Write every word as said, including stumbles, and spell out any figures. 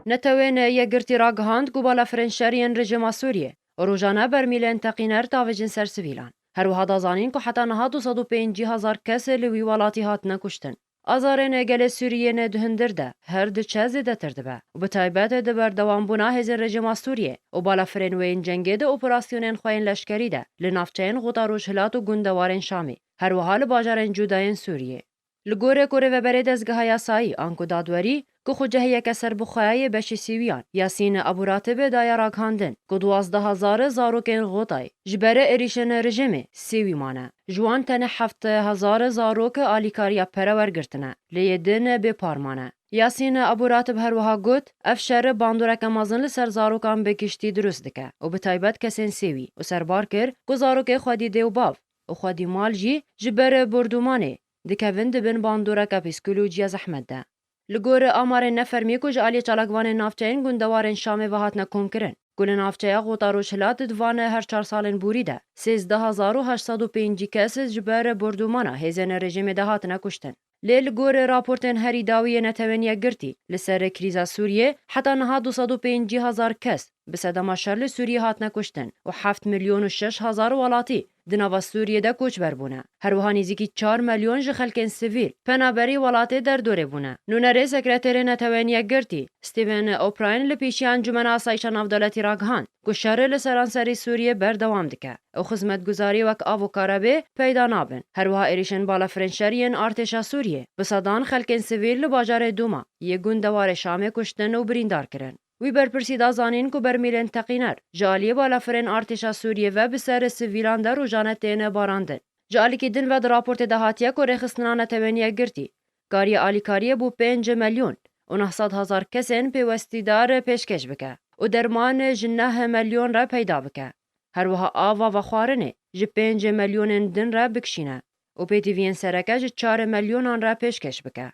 Netewên Yekgirtî ragihand ku balafirên şerî yên rejîma Sûriyê rojane bermîlên teqîner davêjin ser sivîlan. Her wiha da zanîn ku heta niha du sed û pêncî hezar kes li wî welatî hatine kuştin. Azarên gelê Sûriyê yên di hundir de her diçe zêdetir dibe û bi taybet di berdewambûna hêzên rejîma Sûriyê û balafirên wê yên cengê di operasyonên xwe yên leşkerî de li navçeyên Xota Rojhilat û gundewarên Şamê, her wiha li bajarên cuda yên Sûriyê. Li gorî ku rêveberê dezgeha yasayî anku dadwerî, ku xwecehiyeke serbixwe yê beşê Sîwiyan, Yasîn Ebûratib daye ragihandin ku duwazdeh hezar zarokên Xotayê ji ber êrîşên rejîmê Sîwî mane. Ji wan tenê heft hezar zarok alîkariya pere wergirtine, lê yê din bêpar mane. Yasîn Ebûratib her wiha got, ev şer bandoreke mezin li ser zarokan bi giştî dirust dike û bi taybet kesên Sîwî û serbar kir ku zarokê xwedî dê û bav û xwedî mal jî ji ber bordûmanê dikevin di bin bandoreke psîkolojiya zehmet de. Li gor amarên nefermî ku ji aliyê çalakvanên navçeyên gundewarên Şamê ve hatine komkirin, ku li navçeya Xota Rojhilat di van her çar salên borî de sêzdeh hezar û heşt sed û pêncî kes ji ber bordûmana hêzên rejîmê de hatine kuştin. Lê li gor raportên herî dawî yê Netewên Yekgirtî li ser krîza Sûriyê, heta niha du sed û pêncî hezar kes bi sedema şer li Sûriyê hatine kuştin û heft milyon û şeş hezar welatî di nava Sûriyê de koçber bûne. Her wiha nêzîkî çar milyon ji xelkên sivîl penaberî welatê derdorê bûne. Nûnerê Sekreterê Netewên Yekgirtî, Stephen O'Brien, li pêşiya Encûmena Asayişa Navdewletî ragihand ku şer li seranserî Sûriyê berdewam dike û xizmetguzarî wek av û karebê peyda nabin. Her wiha êrîşên balafirên şerî yên artêşa Sûriyê bi sedan xelkên sivîl li bajarê Dûma yê gundewarê Şamê kuştin û birîndar kirin. Wî berpirsî da zanîn ku bermîlên teqîner ji aliyê balafirên artêşa Sûriyê ve bi ser sivîlan de rojane tên barandin. Ji alîkî din ve di raportê de hatiye ku Rêxistina Netewên Yekgirtî kariye alîkariyê bo pênc milyon û neh sed hezar kesên pêwestîdar pêşkêş bike û derman ji neh milyon re peyda bike. Her wiha ava vexwarinê ji pênc milyonên din re bikişîne û pêdiviyên sereke ji çar milyonan re pêşkêş bike.